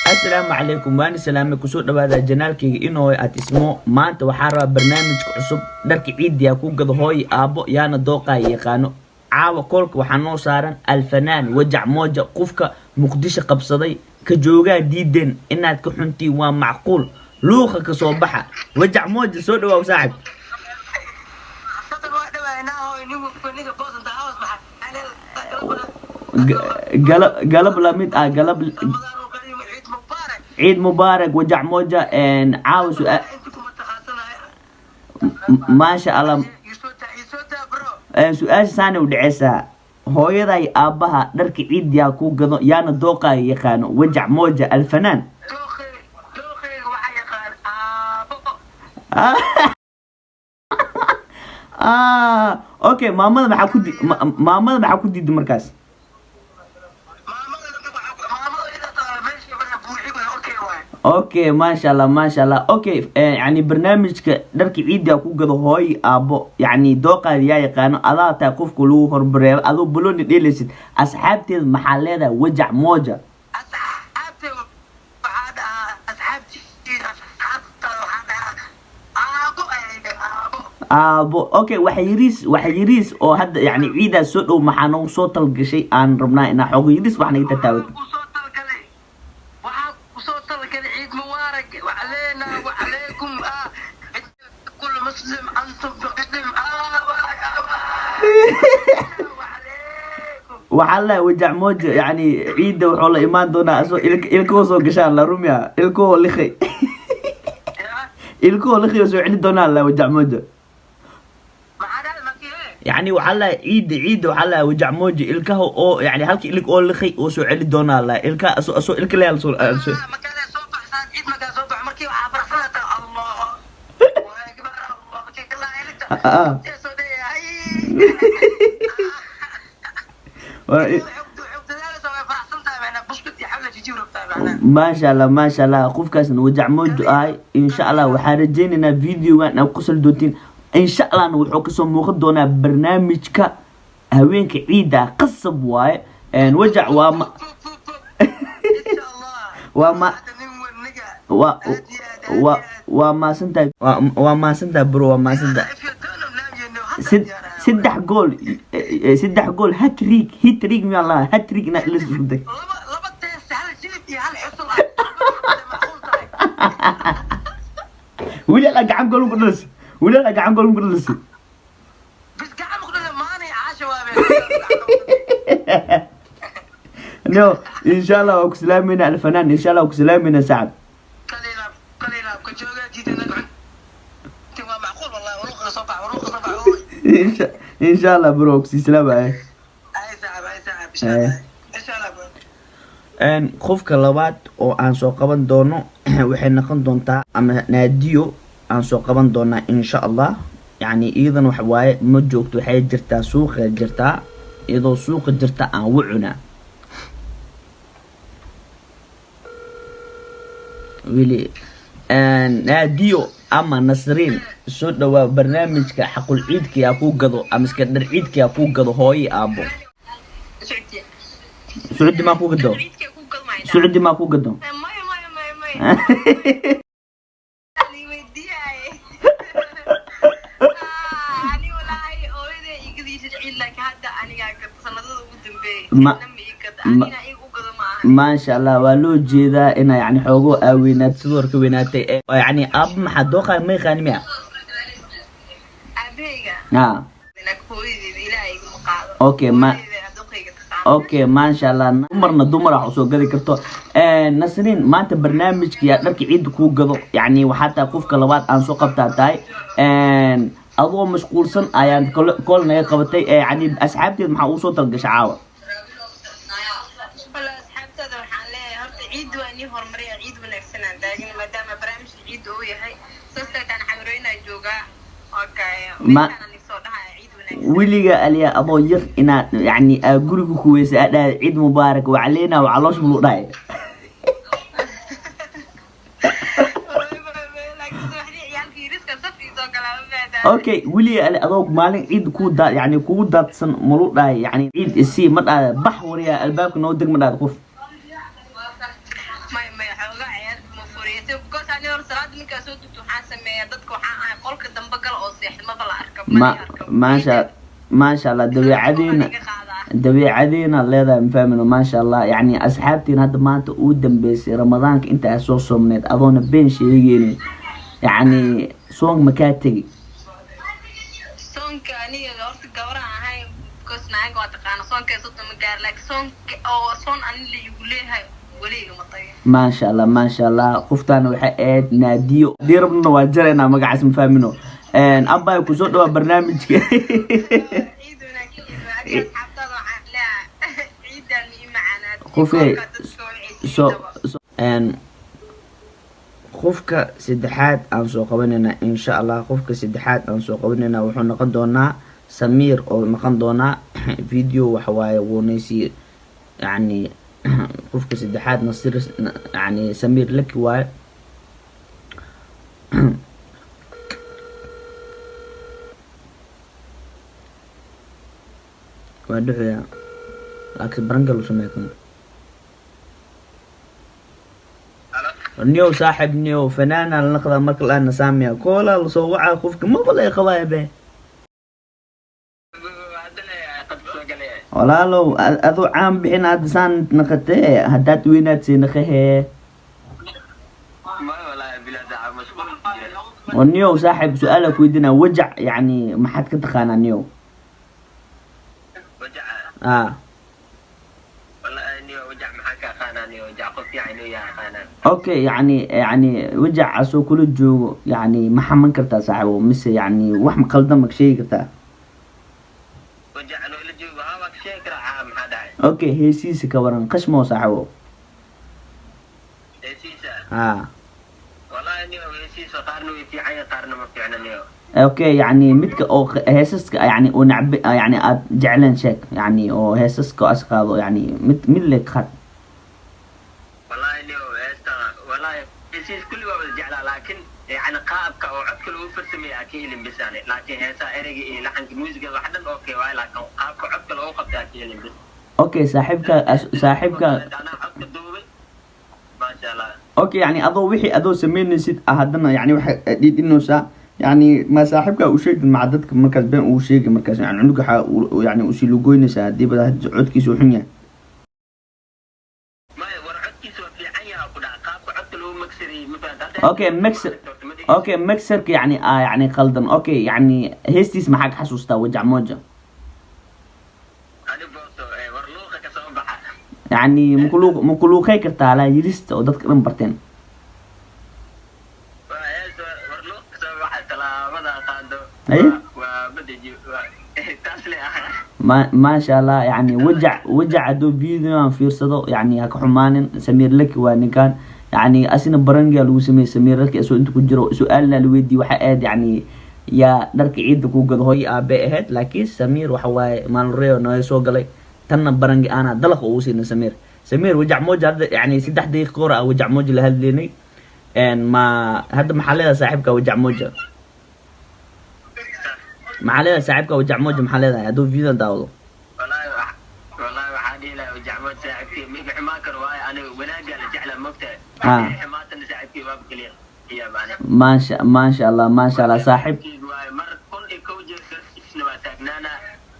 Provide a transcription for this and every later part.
Asalaamu calaykum, waani salaame. Kusoo dhawaada channelkayga inooy aad ismo. Maanta waxaa rabaa barnaamijka cusub, dharka ciidiyaa ku gado hooyo aabbo, yaana dooqaya yaqaano. Caawa koolka waxaa noo saaran Alfanaan Wajac Mooja, qofka Muqdisho qabsaday, ka joogaa diideen inaad ka xuntiin waa macquul. Luuqa ka soo baxa. Wajac Mooja, soo dhawaaw saaxib. Galab lamid ah galab. Ciid mubaarak, Wajac Mooja. Caawa su-aal, maasha Allah, su-aasha saanay u dhaceysaa: hooyaday aabbaha dharka ciidyaa ku gado, yaana dooqaya yaqaano? Wajac Mooja Alfanaan. Ah, okay. Maamada maxaa ku diiday markaas? Okay, maasha Allah, maasha Allah. Okay, yani barnaamijka dharka ciiddaa ku gado hooyo aabbo, yani dooqaada yaa yaqaano, adaa tahay qofka lagu horbareebo, adoo balooni dheelaysid. Asxaabteeda maxaa leedahay, Wajac Mooja? Aabo. Okay, waxa yariis, waxa yariis oo hadda yani ciidaas soo dhow maxaa noogu soo talgashay? Aan rabnaa inaa xoogo yariis wax naga tataawad. Waxaa kusoo talagalay ciid mubaarak وعلينا وعليكم كل مسلم انتم بقدم وعليكم. Waxaa la Wajac Mooja yani ciidda wuxuu la imaan doonaa asoo ilkahoo soo gashaan la rumia, ilkahoo liqay, ilkahoo liqay oo soo celi doonaa la Wajac Mooja. Yani waxaa la ciidda waxaa la Wajac Mooja ilkaha oo yani halka ilig oo liqay oo soo celi doonaa la ilkaha asoo ilka leeyaal soo. Markaa soo baxsaan ciid, markaa soo bax, markii waxaa faraxsanata Allah akbar Allah markii kala iligta soo dheeyahay. Maasha Allah, maasha Allah. Qofkaasna Wajac Moojo ahay. Insha Allah waxaan rajeynaynaa videogan aad kusal doontiin. Insha Allahna wuxuu kasoo muuqan doonaa barnaamijka haweenka ciidda, qasab waaye. Wajac waa ma waa ma waa waa waa maasantahay, waa maasantahay bro, waa maasantahay. Saddex gool, saddex gool, hat-trick, hat-trick miyaa lahaa? Hat-trick inaa ilis isku day. Laba tees, hal jilib iyo hal xusul ah, macquul tahay. Weli alaa gacan gool ku dhalasay, weli alaa gacan gool ku dhalisay. Bis gacan ku dhalay maanay caasha waabe. No, insha Allah waa ku salaamayna Alfanaan, insha Allah waa ku salaamayna sacab. Kaliila kaliila ka jooga diidana gacan waa macquul wallahi, waruuqa soo bax, waruuqa soo bax. Insha Allah bro, waa kusii salaamaya. Ay sacab, ay sacab, insha Allah, insha Allah bro. Qofka labaad oo aan soo qaban doono waxay noqon doontaa ama Naadiyo aan soo qaban doonaa insha Allah. Yani iyadan wax waaye ma joogto, waxay jirtaa suuqa, jirtaa iyadoo suuqa jirta aan wucunaa wili. Naadiyo ama Nasriin, soo dhawaa barnaamijka xaqul ciidka yaa kuu gado ama iska dhar ciidka yaa kuu gado hooyo aabo. Sucudi maa kuu gado? Sucudi maa kuu gado? Maya, maya, maya, maya. Weydiiyaye ani walaahi hooyaday igadiisa ciid, laakiin hadda anigaa gado sanadada ugu dambeeyay. Cidna ma ii gado, anina iga u gado ma aha. Maasha Allah, waa loo jeedaa inaa yani xoogo aa weynaat sidoo hore ka weynaatay. Yani aaba maxaa dooqaa ma yaqaani miya? Aabahayga Ha. Laakiin hooyadeeda Ilaahay iguma qaado. Okay, Hooyadeeda adoqayga taqaano. Okay, maasha Allah. Dumarna dumar wax usoo gadi karto. Nasriin, maanta barnaamijka yaa dharka ciidda kuu gado, yani waxaa tahay qofka labaad aan soo qabtaa tahay. Adoo mashquulsan ayaan kool naga qabatay. Yani asxaabteed maxaa ugu soo talgashay caawa? Wala asxaabtada waxaan leeyahay horta ciid waa nii horumariya, ciid wanaagsan aan taagin maadaama barnaamijka ciidda uu yahay saastaan xamarooynaa joogaa. Okay, meeshaan aan soo dhahaya ciid wanaagsan. Weliga aliya adoo yar inaad yani aa guriga ku weysa aa dhahay ciid mubaarak wacaleyna waa caloosh muluu dhahay. Laakiin subaxdii ciyaalka yariska saf ii soo galaa ma fahantaa. Okay, weli ale adoo maalin ciid ku daa, yani kugu daadsan, malu dhahay yani ciid isii ma dhahda, bax wariyaa albaabka noo deg ma dhahda qof? May, may, xoogaa ciyaalka ma furiyatay, because ani hor salaada markaa soo dugto waxaan sameeyaa dadka, waxaan ahay qolka dambe gala oo seexda, maba la arka. Ma maasha, maasha Allah, dabeecadiina dabeecadiina leedahay, ma fahmino. Maasha Allah, yani asxaabtiin hadda maanta uu dambeysay Ramadaanka inta aad soo soomneed, adoona been sheegeynin, yani soonka makaa tegi? Soonka aniga horta gabaraan ahay, because naaga waa taqaana, soonka 30 ma gaar, laakiin soonka oo soon ani la igu leeyahay weliga ma tagin. Maasha Allah, maasha Allah. Qoftaana waxay ahayd Naadiyo. Haddii rabnana waa jaraynaa magacaas, ma fahmino. Abay, kusoo dhawaa barnaamijka. Ciid wanaagsan, ciid wanaagsan. Asxaabtada waxaan leeyahay ciidan ii macaanaad. Qofkay so qofka saddexaad aan soo qabanayna insha Allah, qofka saddexaad aan soo qabanayna wuxuu noqon doonaa Samiir oo noqon doonaa video waxa waaye wuunaysi, yani qofka saddexaad Nasir, yani Samiir Laki waaye. Waa dhuxuya, laakiin baranka lu samey kan. Niyow saaxib, niyow fanaana la naqdaa marka la nasaamiya koola lasoo wacaa, qofka maba la qabaya be. Walaalow, aduu caan bixin hadda saan naqatee, haddaad weynaad sii naqahee. Niyow saaxib, su-aala ku weydiinaa. Wajac yani maxaad ka taqaanaa, niyow? Ah, okay, yani wajac asoo kula joogo, yani ma xaman kartaa saaxibo, mise yani wax ma qaldan ma sheegi kartaa? Okay, heesiisa ka waran, qashmoo saaxibo? Ah, okay, yani midka oo heesaska yani oo nacbe, yani aad jecleen sheeg, yani oo heesaska as qaado, yani mid mid le qaad. Wallahi niyo heesta, wallahi heesiis kulli waa wada jeclaa, laakiin yani qaabka oo codka lagu farsameeyay aa ka helin bis ani. Laakiin heesaha ereyga iyo laxanka, muusiga, wax dhan okay waay, laakiin qaabka codka lagu qabtay aa ka helin bis. Okay, saaxiibka saaxiibka Anaa codka duubay, maasha Allah. Okay, yani adoo wixii adoo sameynaysid ah, haddana yani waxa dhiidhinaysaa, yani ma saaxiibka u sheegtid maca dadka markaas been uu sheegi markaas, yani cunuga waxaa yani usii lugoynaysaa haddii ba codkiisa uu xun yahay. Maya, war codkiisa waa fiican yaha ku dhaca, qaabka codka lagu magsariyey, ma fahamta hadda? Okay, mixer, okay, mixerka yani yani qaldan. Okay, yani heestiis maxaa ka xasuustaa Wajac Moja? Ani booso war luuqa ka soo baxa. Yani makuluuqey kartaa alaa yirista oo dadka dhan barteen? Waa hees war luuqa ka soo baxa, tallaabada qaado. Aye? Waa badeji, waa taas le ah. Ma maasha Allah, yani wajac wajac hadduu video aan fiirsado, yani ha ka xumaanin. Samiir Laki waa ninkan, yani asina barangia lagu sameeyey. Samiir Laki asoo inta ku jiro su-aalna la weydiiyey, waxa ahayd yani yaa dharka ciidda ku gado, hooyo aabe ahayd, laakiin Samiir waxa waaye maalin reo noo soo galay, tanna barangi aanaa dalaqa ugu siina Samiir. Samiir Wajac Mooja hadda yani 3 daqiiqo ka hor ah Wajac Mooja la hadlaynay. Ma hadda maxaa leedahay saaxiibka Wajac Mooja? Maxaa leedahay saaxiibka Wajac Mooja? Maxaa leedahay hadduu video daawado? Wallahi waxaa dhihi lahaa Wajacmood saaxiibkii miga xumaan karo, waayo aniga wanaagaa la jeclaa, mogtahay? Ah. Xumaatana saaxiibkii waaba keliya iya baane. Maasha, maasha Allah, maasha Allah saaxiib. Garabkeyga waayo, mar 1001 jeer garabkiisna waa taagnaana,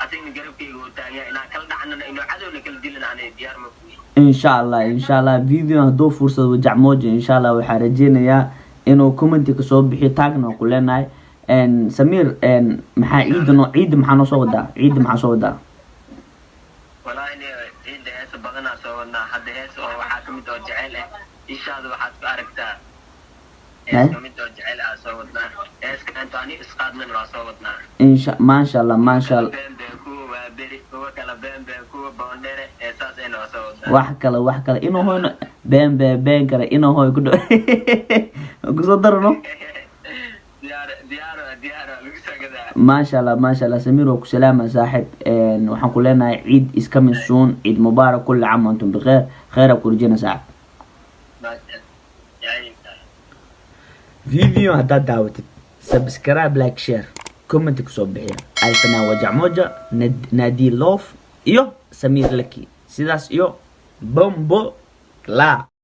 asagna garabkeyga wuu taagyaa, inaan kala dhacnana, inuu cadowna kala dilana aniga diyaar ma kuyi. Insha Allah, insha Allah, video hadduu fursado Wajac Mooja, insha Allah waxaa rajeynayaa inuu commenti kasoo bixiyo, taagna waa ku leenahay. Samiir, maxaa ciidda noo, ciidda maxaa noo soo wadaa? Ciidda maxaa soo wadaa? Wallahi ni ciidda heesa badanaa soo wadnaa hadda. Hees oo waxaa kamid oo jecel ah, ishaada waxaad ku aragtaa, hees kamid oo jecel ah soo wadnaa, heeska inta ani isqaadnan waa soo wadnaa. Insha, maasha Allah, maasha Allah. Been kuwa waa beri, kuwa kala been been, kuwa boondhere, heesaas ayna waa soo wadnaa. Wax kale, wax kale inuu hoyno been been been kale inuu hoy ku dhow kusoo darano. Diyaar, diyaar, diyaar, lagu soo gadaa. Maasha Allah, maasha Allah. Samiir, waa ku salaama saaxib. Waxaan ku leenahay ciid is coming soon, ciid mubaarak, kulli caam wa antum bikheer, kheyr ku rajeyna saaxib. Maasha yaay. Video haddaad daawatid, subscribe, like, share. Comment kusoo bixiya. Alfanaan Wajac Moja, Naadi Love iyo Samiir Laki. Sidaas iyo bombo la.